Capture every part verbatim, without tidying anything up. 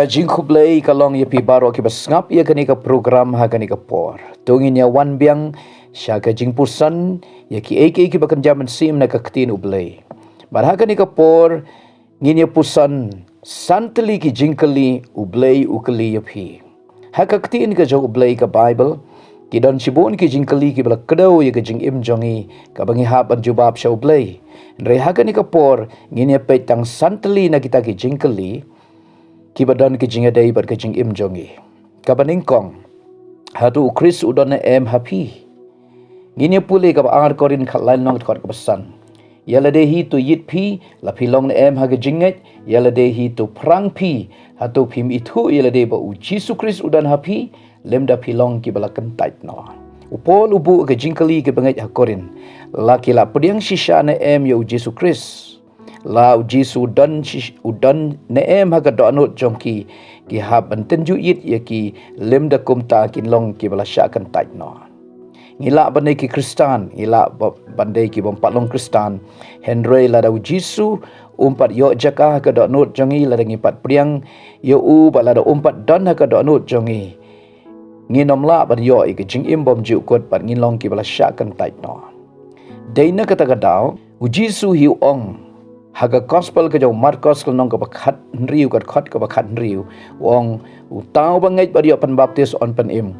Ka jingkhublei ka long ïa phi baroh kiba sngap ïa kane ka program ha kane ka por. To ngin ïa wan biang sha ka jingpuson ïa kiei kiei kiba kynja mynsiem na ka ktien U Blei. Bad ha kane ka por ngin ïa puson san tylli ki jingkylli U Blei u kylli ïa phi. Ha ka ktien ka jong U Blei ka Baibl, ki don shibun ki jingkylli kiba la kdew ïa ka jingim jong ngi, kaba ngi hap ban jubab sha U Blei. Hynrei ha kane ka por ngin ïa peit tang san tylli na kita ki jingkylli kiba don ki jingïadei bad ka jingim jong ngi. Kaba nyngkong, hato U Khrist u don ne em ha phi? Ngin ïa pule kaba ar Korinth khatlai lynnong dkhot kaba san. Ïa lade hi to ïit phi, la phi long ne em ha ka jingngeit? Ïa lade hi to phrang phi, hato phim ithuh ïa lade ba U Jisu Khrist u don ha phi, lymda phi long kiba la kyntait noh? U Paul u buh ka jingkylli kiba ngeit ha Korinth, la ki la pdiang shisha ne em ïa U Jisu Khrist? La U Jisu u don shish-, u don ne em ha ka dohnud jong ki, ki hap ban tynjuh ïit ïa ki, lymda kumta kin long kiba la shah kyntait noh? Ngi lah ban dei ki Khristan, ngi lah ba-, ban dei ki bym pat long Khristan. Hynrei lada U Jisu um pat ïoh jaka ha ka dohnud jong ngi, lada ngi pat pdiang ïa u, bad lada um pat don ha ka dohnud jong ngi, ngin ym lah ban ïoh ïa ka jingim bymjukut bad ngin long kiba la shah kyntait noh. Dei na kata ka daw, U Jisu hi u ong ha ka Gospel ka jong u Markos ka lynnong kaba khathynriew, ka dkhot kaba khathynriew, u ong, uta uba ngeit bad ïoh pynbaptis un pynim,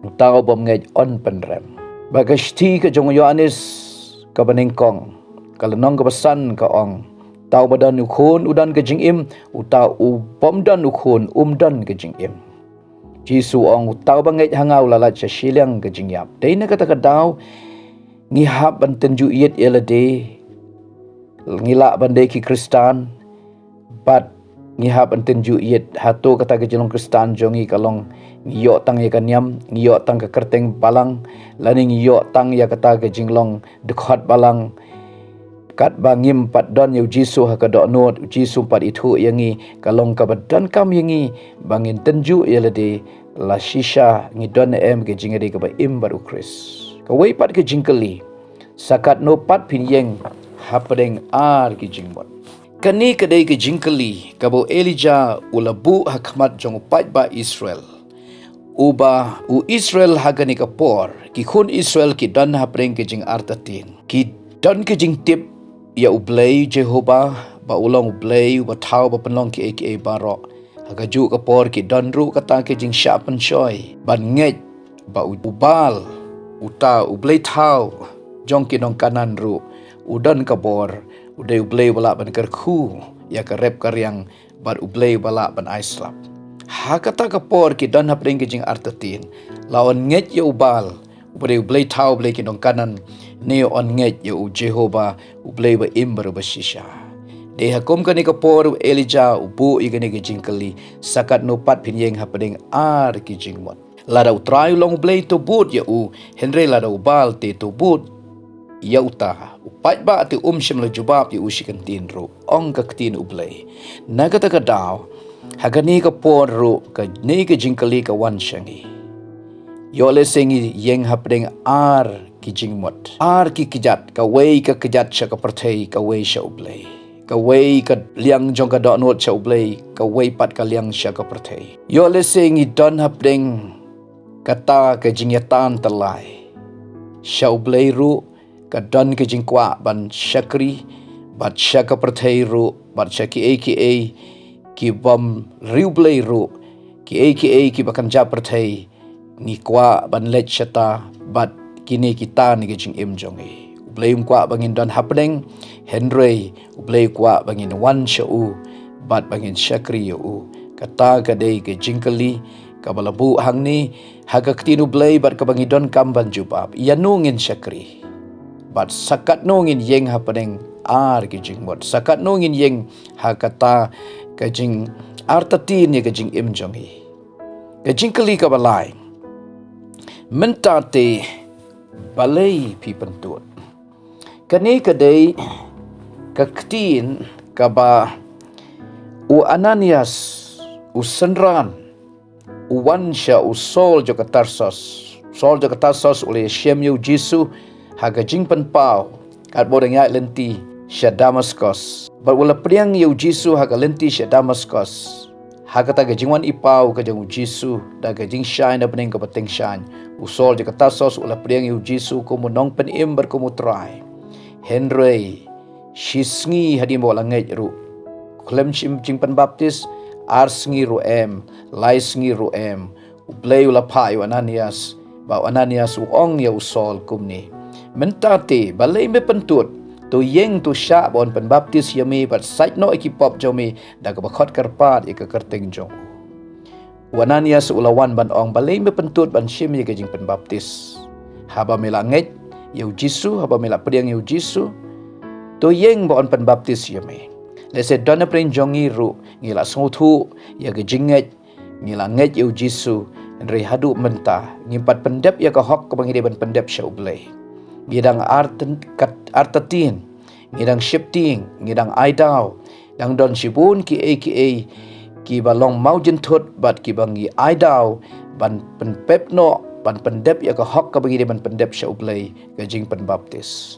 uta u bym ngeit un pynrem. Bad ka shithi ka jong u Ïoannis kaba nyngkong, ka lynnong kaba san ka ong, uta uba don u Khun u don ka jingim, uta u bym don u Khun um don ka jingim. Jisu u ong, uta uba ngeit ha nga u la lait sha shiliang ka jingïap. Dei na kata ka daw, ngi hap ban tynjuh ïit ïa lade. Ngi lah ban dei ki Khristan, bad ngi hap ban tynjuh ïit. Hato kata ka jinglong Khristan jong ngi ka long ngi ïoh tang ïa ka niam, ngi ïoh tang ka kyrteng balang, lane ngi ïoh tang ïa kata ka jinglong dkhot balang? Katba ngim pat don ïa U Jisu ha ka dohnud, U Jisu um pat ithuh ïa ngi, ka long kaba donkam ïa ngi ba ngin tynjuh ïa lade, la shisha ngi don ne em ka jingïadei kaba im bad U Khrist. Kawei pat ka jingkylli, sa katno pat phin ïeng hapdeng ar ki jingmut? Kane ka dei ka jingkylli kaba u Elijah u la buh ha khmat jong u paidbah Israel. Uba u Israel ha kane ka por, ki khun Israel ki don hapdeng ka jingartatien. Ki don ka jingtip ïa U Blei Jehobah ba u long U Blei uba thaw ba pynlong kiei kiei baroh. Ha kajuh ka por ki don ruh kata ka jingshah pynshoi ban ngeit ba u, u Baal, uta u blei thaw jong ki nong Kanaan ruh, u don ka bor, u dei U Blei uba lah ban kyrkhu ïa ka rep ka riang, bad U Blei uba lah ban ai slap. Ha kata ka por ki don hapdeng ka jingartatien, la yn ngeit ïa u Baal uba dei u blei thaw, u blei ki nong Kanaan, ne yn ngeit ïa u Jehobah, U Blei uba im bad uba shisha? Dei ha kum kane ka por u Elijah u buh ïa kane ka jingkylli, sa katno pat phin ïeng hapdeng ar ki jingmut? Lada U Trai u long U Blei, to bud ïa u, hynrei lada u Baal te to bud ïa uta. U paidbah te um shym la jubab ïa u shi kyntien ruh, ong ka ktien U Blei. Na kata ka daw, ha kane ka por ruh, kane ka jingkylli ka wan sha ngi. Ïoh lehse ngi ïeng hapdeng ar ki jingmut, ar ki kjat, kawei ka kjat sha ka pyrthei, kawei sha U Blei. Kawei ka liang jong ka dohnud sha U Blei, kawei pat ka liang sha ka pyrthei. Ïoh lehse ngi don hapdeng kata ka jingïatan tyllai. Sha U Blei ruh ka don ka jingkwah ban shakri, bad sha ka pyrthei ruh, bad sha kiei kiei ki bym riewblei ruh, kiei kiei kiba kynja pyrthei, ngi kwah ban leit shata, bad kine kita ne ka jingim jong ngi. U Blei um kwah ba ngin don hapdeng, hynrei U Blei u kwah ba ngin wan sha u, bad ba ngin shakri ïa u. Kata ka dei ka jingkylli kaba la buh hangne ha ka ktien U Blei, bad kaba ngi donkam ban jubab. Ïano ngin shakri? Bad sa katno ngin ïeng hapdeng ar ki jingmut? Sa katno ngin ïeng ha kata ka jingartatien ïa ka jingim jong ngi? Ka jingkylli kaba lai, mynta te balei phi pyntud? Kane ka dei ka ktien kaba u Ananias, u synran, u wan sha u Saul jong ka Tarsus. Saul jong ka Tarsus u la ïashem ïa u Jisu ha ka jingpynpaw, katba u dang ïaid lynti sha Damaskus. Bad u la pdiang ïa u Jisu ha ka lynti sha Damaskus. Ha kata ka jingwan i paw ka jong u Jisu, da ka jingshai na bneng kaba tyngshaiñ, u Saul jong ka Tarsus u la pdiang ïa u Jisu kum u nongpynim bad kum u Trai. Hynrei shi sngi hadien ba u la ngeit ruh, khlem shim jingpynbaptis, ar sngi ruh em, lai sngi ruh em, U Blei u la phah ïa u Ananias, ba u Ananias u ong ïa u Saul kumne: Mynta te, balei me pyntud? To ïeng, to shah, ba yn pynbaptis ïa me bad sait noh ïa ki pop jong me da kaba khot kyrpad ïa ka kyrteng jong u. U Ananias u la wan ban ong: Balei me pyntud ban shim ïa ka jingpynbaptis? Haba me la ngeit ïa u Jisu, haba me la pdiang ïa u Jisu, to ïeng ba yn pynbaptis ïa me. Lehse don hapdeng jong ngi ruh ngi la sngewthuh ïa ka jingngeit, ngi la ngeit ïa u Jisu, hynrei haduh mynta ngim pat pyndep ïa ka hok kaba ngi dei ban pyndep sha U Blei. Ngi dang artatien, ngi dang sheptieng, ngi dang ai daw, dang don shibun kiei kiei kiba long mawjynthut bad kiba ngi ai daw ban pynpep noh, ban pyndep ïa ka hok kaba ngi dei ban pyndep sha U Blei, ka jingpynbaptis.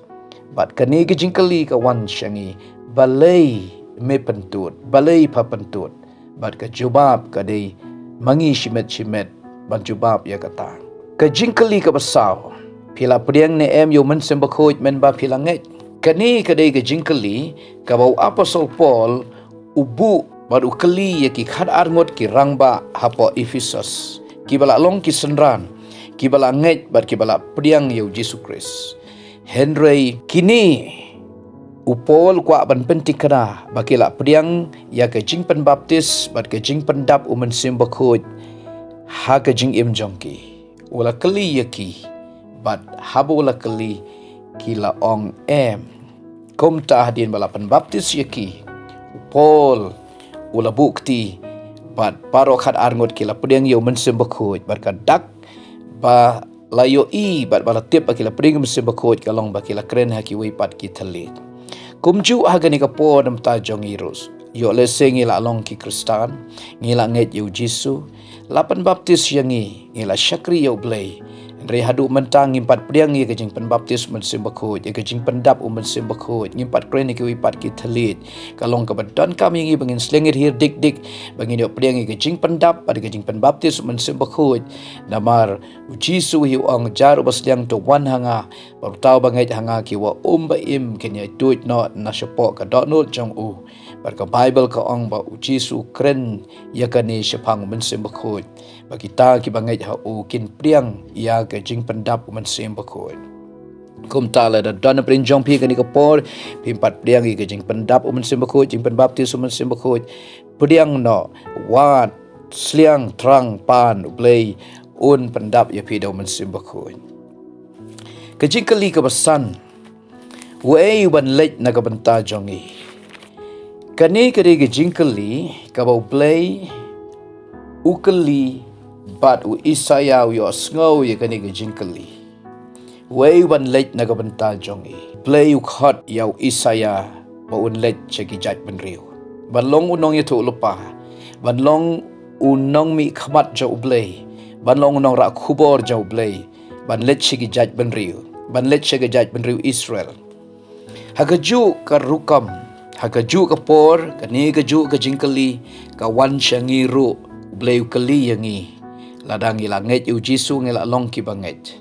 Bad kane ka jingkylli ka wan sha ngi: Balei me pyntud? Balei pha pyntud? Bad ka jubab ka dei ma ngi shimet shimet ban jubab ïa kata. Ka jingkylli kaba saw: Phi la pdiang ne em ïa u Mynsiem Bakhuid mynba phi la ngeit? Kane ka dei ka jingkylli kaba u Apostol Paul u buh bad u kylli ïa ki khatar ngut ki rangbah hapoh Ephesus, kiba la long ki synran, kiba la ngeit bad kiba la pdiang ïa u Jisu Khrist. Hynrei kine, u Paul u kwah ban pynthikna ba ki la pdiang ïa ka jingpynbaptis bad ka jingpyndap u Mynsiem Bakhuid ha ka jingim jong ki. U la kylli ïa ki, bad haba u la kylli, ki la ong em. Kumta hadien ba la pynbaptis ïa ki, u Paul u la buh kti, bad baroh khatar ngut ki la pdiang ïa u Mynsiem Bakhuid, bad ka dak ba la ïohi bad ba la tip ba ki la pdiang ïa u Mynsiem Bakhuid ka long ba ki la kren ha kiwei pat ki thylliej. Kumjuh ha kane ka por na bynta jong ngi ruh, ïoh lehse ngi la long ki Khristan, ngi la ngeit ïa u Jisu, la pynbaptis ïa ngi, ngi la shakri ïa U Blei. Hynrei haduh mynta ngim pat pdiang ïa ka jingpynbaptis u Mynsiem Bakhuid, ïa ka jingpyndap u Mynsiem Bakhuid, ngim pat kren ha kiwei pat ki thylliej. Ka long kaba donkam ïa ngi ba ngin sliang ngeit hiar dik dik, ba ngin ïoh pdiang ïa ka jingpyndap bad ka jingpynbaptis u Mynsiem Bakhuid. Namar u Jisu hi u ong: Jar uba sliang to wan ha nga, bad uta uba ngeit ha nga, ki wa um ba im kin ïaid tuid noh na shapoh ka dohnud jong u. Bad ka Baibl ka ong ba u Jisu u kren ïa kane shaphang u Mynsiem Bakhuid, ba kita kiba ngeit ha u kin pdiang ïa ka jingpyndap u Mynsiem Bakhuid. Kumta lada don hapdeng jong phi kane ka por phim pat pdiang ïa ka jingpyndap u Mynsiem Bakhuid, jingpynbaptis u Mynsiem Bakhuid, pdiang noh, wad, sliang, thrang, pan, U Blei un pyndap ïa phi da u Mynsiem Bakhuid. Ka jingkylli kaba san: Uei uban leit na ka bynta jong ngi? Kane ka dei ka jingkylli kaba U Blei u kylli, bad u Isaïah u ïohsngew ïa kane ka jingkylli. Uei uban leit na ka bynta jong ngi? U Blei u khot ïa u Isaïah ba un leit sha ki jaitbynriew, ban long u nongïathuhlypa, ban long u nongmihkhmat jong U Blei, ban long u nongrah khubor jong U Blei, ban leit sha ki jaitbynriew, ban leit sha ki jaitbynriew Israel. Ha kajuh ka rukom, ha kajuh ka por, kane kajuh ka jingkylli ka wan sha ngi ruh. U Blei u kylli ïa ngi. Lada ngi la ngeit ïa u Jisu, ngi la long kiba ngeit,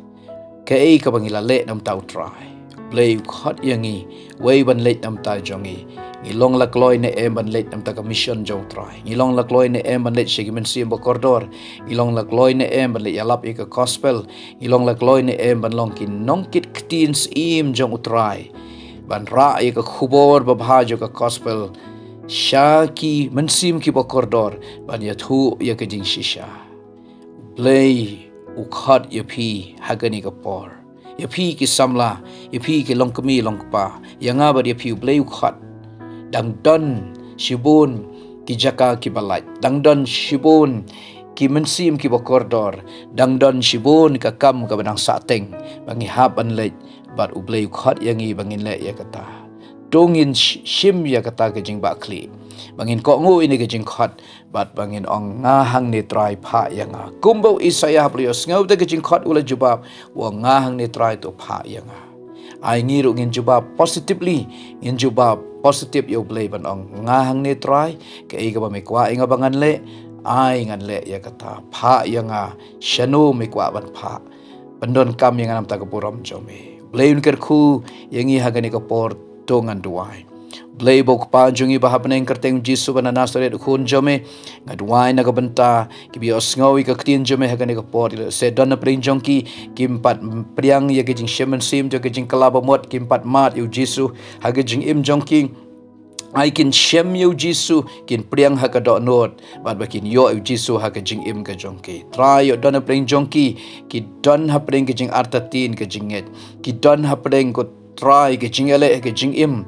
kaei kaba ngi la leh na bynta u Trai? U Blei u khot ïa ngi, uei ban leit na bynta jong ngi? Ngi long la kloi ne em ban leit na bynta ka mission jong u Trai? Ngi long la kloi ne em ban leit sha ki mynsiem ba kordor? Ngi long la kloi ne em ban leit ïalap ïa ka gospel? Ngi long la kloi ne em ban long ki nongkit ktien syiem jong u Trai, ban rah ïa ka khubor babha jong ka gospel sha ki mynsiem kiba kordor, ban ïathuh ïa ka jingshisha? U Blei u khot ïa phi ha kane ka por, ïa phi ki samla, ïa phi ki longkmie longkpa, ïa nga bad ïa phi U Blei u khot. Dang don shibun ki jaka kiba lait, dang don shibun ki mynsiem kiba kordor, dang don shibun ka kam kaba dang sahteng ba ngi hap ban leit, bad U Blei u khot ïa ngi ba ngin leh ïa kata. To ngin sh-, shim ïa kata ka jingbahkhlieh, ba ngin kohnguh ïa kane ka jingkhot, bad ba ngin ong: Nga hangne Trai, phah ïa nga. Kumba u Isaïah haba u la ïohsngew ïa ka jingkhot u la jubab, u ong: Nga hangne Trai, to phah ïa nga. Ai ngi ruh ngin jubab positively, ngin jubab positive ïa U Blei ban ong, nga hangne Trai, kaei kaba me kwah ïa nga ba ngan leh, ai ngan leh ïa kata, phah ïa nga shano me kwah ban phah. Pyndonkam ïa nga namar ka burom jong me. Blei un kyrkhu ïa ngi ha kane ka por, to ngan duwai. Blei ba u Kpa jong ngi ba ha bneng, kyrteng Jisu ba na Nasaret u khun jong me, nga duwai na ka bynta kiba ïohsngew ïa ka ktien jong me ha kane ka por, lehse don na pdeng jong ki kim pat priang ïa ka jingshim mynsiem jong ka jingkylla ba mut, kim pat mad ïa u Jisu ha ka jingim jong ki. Ai kin shem ïa u Jisu, kin priang ha ka dohnud, bad ba kin ïoh ïa u Jisu ha ka jingim ka jong ki. Trai ïoh don na pdeng jong ki, ki don ha pdeng ka jingartatien ka jingngeit, ki don ha pdeng, ko Trai, ka jingïaleh ka jingim.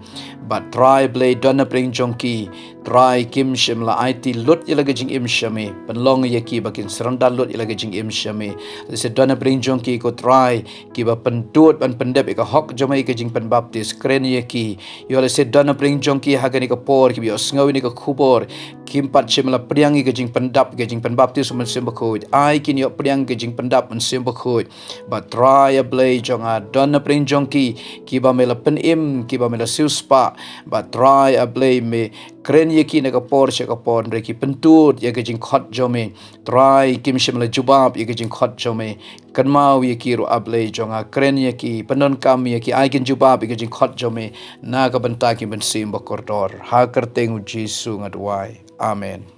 Bad Trai Blei don na pdeng jong ki, Trai kim shym la aiti lut ïa la ka jingim sha me, pynlong ïa ki ba kin surrender lut ïa la ka jingim sha me. Lehse don na pdeng jong ki, ko Trai, kiba pyndud ban pyndep ïa ka hok jong me ïa ka jingpynbaptis, kren ïa ki. Ïoh lehse don na pdeng jong ki ha kane ka por, kiba ïohsngew ïa kane ka khubor, kim pat shym la priang ïa ka jingpyndap, ïa ka jingpynbaptis u Mynsiem Bakhuid. Ai kin ïoh priang ïa ka jingpyndap Mynsiem Bakhuid. Bad Trai A Blei jong nga, don na pdeng jong ki, kiba me la pynim, kiba me la siewspah. Bad Trai A Blei, me kren ïa ki na ka por sha ka por, hynrei ki pyntud ïa ka jingkhot jong me. Trai, kim shym la jubab ïa ka jingkhot jong me. Kynmaw ïa ki ruh A Blei jong nga, kren ïa ki, pyndonkam ïa ki, ai kin jubab ïa ka jingkhot jong me na ka bynta ki mynsiem ba kordor. Ha kyrteng u Jisu nga duwai. Amen.